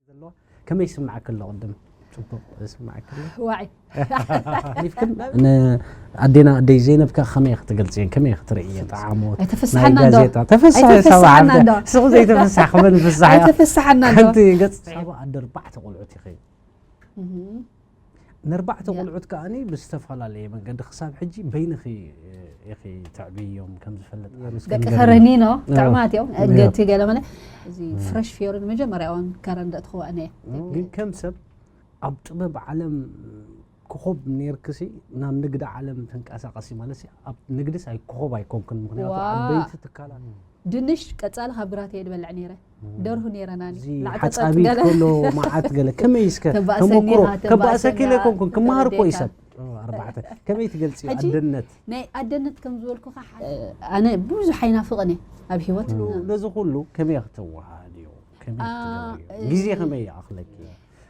ዘለዋ። ከመይ ይስምዓኪ ኣሎ? ቅድም ጽቡቕ ይስምዓኪ ኣሎ? ዋዒ ሊፍክን ንኣዴና ኣደይ ዘይነብ ከ ከመይ ክትገልጽየን? ከመይ ክትርእየን? ጣዕሞት ኣይተፈስሓና ናይ እንዶ? ጋዜጣ ተፈሳሒ ኣይተፈስሓና ሳባ እንዶ? ስኹ ዘይተፈሳሕ ክበን ፍሳሕ እያ። ኣይተፈስሓና እንዶ? ሓንቲ ገጽ ሳባ ኣደ ኣርባዕተ ቆልዑት ኢኺ። ንኣርባዕተ ያ። ቆልዑት ከኣኒ ብዝተፈላለየ መንገዲ ክሳብ ሕጂ በይንኺ ኢኺ ተዕብዮም ከም ዝፈልጥ ኣመስግን ደቂ ገርኒ። ከረኒኖ ያ። ጥዑማት እዮም። ያ። ገቲ ገለ መለ እዚ ፍረሽ ፊዮሪ ንመጀመርያ እዋን ከረን ደጥኽዋ እነ ግን ከም ሰብ ኣብ ጥበብ ዓለም ኮኾብ ነርክሲ ናብ ንግዲ ዓለም ትንቀሳቀሲ ማለት ሲ ኣብ ንግድስ ኣይ ኮኾብ ኣይኮንክን፣ ምክንያቱ ዋ። ዓበይቲ ትካላት ድንሽ ቀጻሊ ካብ ግራት እየ ድበልዕ ነይረ። ደርሁ ነይረናኒ እዚ ላዕጠጠጥ ሓጻቢት ገለ ከሎ መዓት ገለ ከመይ እስከ ተባእሰኒ ተሞክሮ ኢኻ፣ ከባእሰኪ ተባእሰኒ ኢለ ኢኻ፣ ኮንኩን ክመሃር እኮ ተረዲእካ። ይሰብ ኣርባዕተ ከመይ ትገልጽ ሕጂ ኣደነት ናይ ኣደነት ከም ዝበልኩኻ ሓደ ኣነ ብዙሕ ኣይናፍቕን እየ ኣብ ህይወት ነዚ ኩሉ ከመይ ክትወሃድ እዩ? ከመይ ኣ፣ ክትገብር እዩ? ግዜ ከመይ ይኣኽለኪ?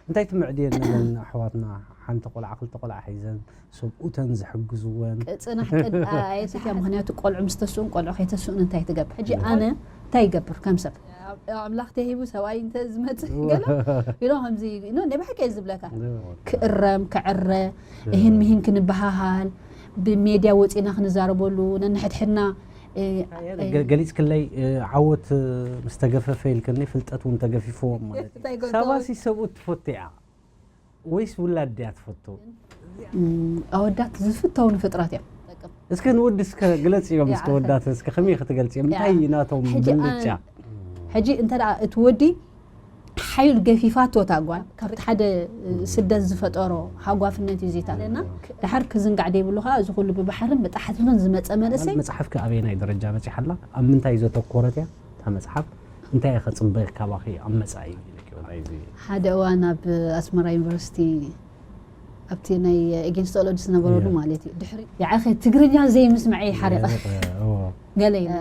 እንታይ ትምዕድየን ነለን ኣሕዋትና ሓንቲ ቆልዓ ክልተ ቆልዓ ሒዘን ሰብኡተን ዝሕግዝወን ቅጽናሕ ቅድ ኣየትያ ምክንያቱ ቆልዑ ምስ ተስኡን ቆልዑ ከይተስኡን እንታይ ትገብር? ሕጂ ኣነ እንታይ ይገብር ከም ሰብ? ኣምላኽ ተሂቡ ሰብኣይ እንተ ዝመጽእ ገለ ኢሎ ከምዚ ኢሎ ናይ ብሓቂ እየ ዝብለካ። ክእረም ክዕረ ይህን ምሂን ክንበሃሃል ብሜድያ ወፂና ክንዛረበሉ ነንሕድሕድና እ፣ ገ- ገሊጽክለይ እ፣ ዓወት እ፣ ምስ ተገፈፈ ኢልክኒ ፍልጠት እውን ተገፊፍዎም ማለት እዩ። እንታይ ይገብሩ? ሳባሲ ሰብኡት ትፈቱ እያ ወይስ ውላድ ድያ ትፈቱ? እም፣ ኣወዳት ዝፍተው ንፍጥረት እዮም። እስከ ንወዲ እስከ ግለጽ እዮም እስከ ወዳት እስከ ከመይ ክትገልጽ እዮም እንታይ ናቶም ሕጂ ብልጫ? ኣን- ሕጂ እንተ ደኣ እቲ ወዲ ሓይሉ ገፊፋቶ እታ ጓል ካብቲ ሓደ እ፣ ስደት ዝፈጠሮ ሃጓፍነት እዩ ዚታለና ድሓር ክዝንጋዕ ደይብሉ ከዓ እዚ ኩሉ ብባሕርን ብጣሕትን ዝመፀ መንእሰይ መጽሓፍኪ ኣበየናይ ደረጃ በጺሓ ኣላ? ኣብ ምንታይ ዘተኮረት እያ እታ መጽሓፍ? እንታይ እየ ከጽበ ካባኺ ኣብ መጻኢ ኢልኪ ናይዚ? ሓደ እዋን ኣብ ኣስመራ ዩኒቨርሲቲ ኣብቲ ናይ ኤጌንስት ኦል ኦድስ ዝነበረሉ ማለት እዩ ድሕሪ ያዓኸ ትግርኛ ዘይምስምዐ ይሓርቕ ገለ ኢለ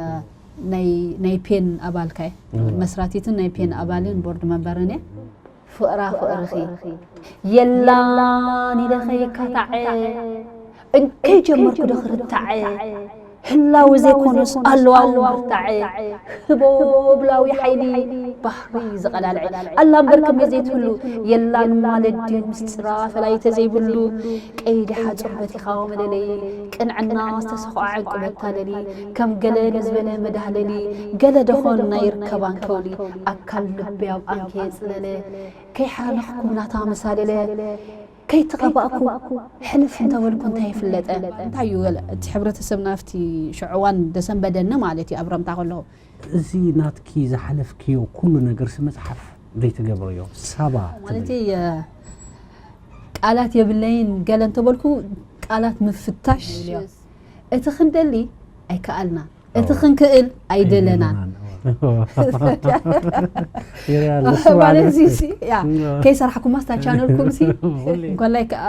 ናይ ናይ ፔን ኣባልካ እየ መስራቲትን ናይ ፔን ኣባልን ቦርድ መንበርን እየ ፍቕራ ፍቕርኺ የላን ኢለ ከይካታዐ እንከይ ጀመርኩ ዶ ክርታዐ ህላዊ ዘይኮነስ ኣለዋዊ ምርታዐ ህቦብላዊ ሓይሊ ባህሪ ዝቐላልዐ ኣላ እምበር ከመይ ዘይትህሉ የላን ማለት ድዩ ምስጢራ ፈላይ ተዘይብሉ ቀይዲ ሓፁር በቲኻዊ መለለይ ቅንዕና ዝተሰኽዖ ዕንቁ መታለሊ ከም ገለ ንዝበለ መዳህለሊ ገለ ደኾን ናይ ርከባን ከውሊ ኣካል ልቢ ኣብ ኣንከ የፅለለ ከይሓነኽኩም ናታ መሳለለ ከይተቐባእኩ ሕልፍ እንተበልኩ እንታይ ይፍለጠ እንታይ እዩ ገለ እቲ ሕብረተሰብና ኣብቲ ሽዑዋን ደሰንበደኒ ማለት እዩ ኣብ ረምታ ከለኹ እዚ ናትኪ ዝሓለፍክዮ ኩሉ ነገርሲ መጽሓፍ ዘይትገብርዮ ሳባ ማለት ቃላት የብለይን ገለ እንተበልኩ ቃላት ምፍታሽ እቲ ክንደሊ ኣይከኣልና እቲ ክንክእል ኣይደለናን ማለት እዚ ሲ ያ ከይሰራሕኩማስ ታ ቻነልኩም ሲ እንኮላይ ከዓ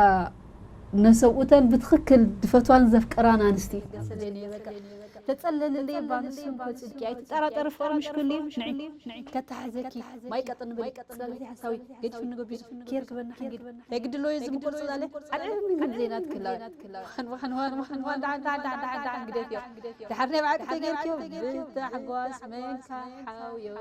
ነሰብኡተን ብትኽክል ዝፈትዋን ዘፍቅራን ኣንስቲ ተጸለልለይ እባ ንሱ እኮ ጽድቂ ኣይትጠራጠሪ ፍቕሪ ምሽ ክህሉ እዩ ንዒ ከተሓዘኪ ማይ ቀጥን በሊ ጸሎት ሓሳዊ ገዲፍኒ ገቢሱ ኬር ክበና ሓንጊድ ናይ ግድሎ እዩ ዝምቁር ጽላለ ኣልዕልኒ ግን ዜና ትክላ ዋን ዋን ዋን ዋን ዋን ዳዓን ዳዓን ዳዓን ዳዓን ዳዓን ግደፍዮ ድሓር ናይ ብዓቂ ተገይርክዮ ብታሕጓስ መንካ ሓውዮ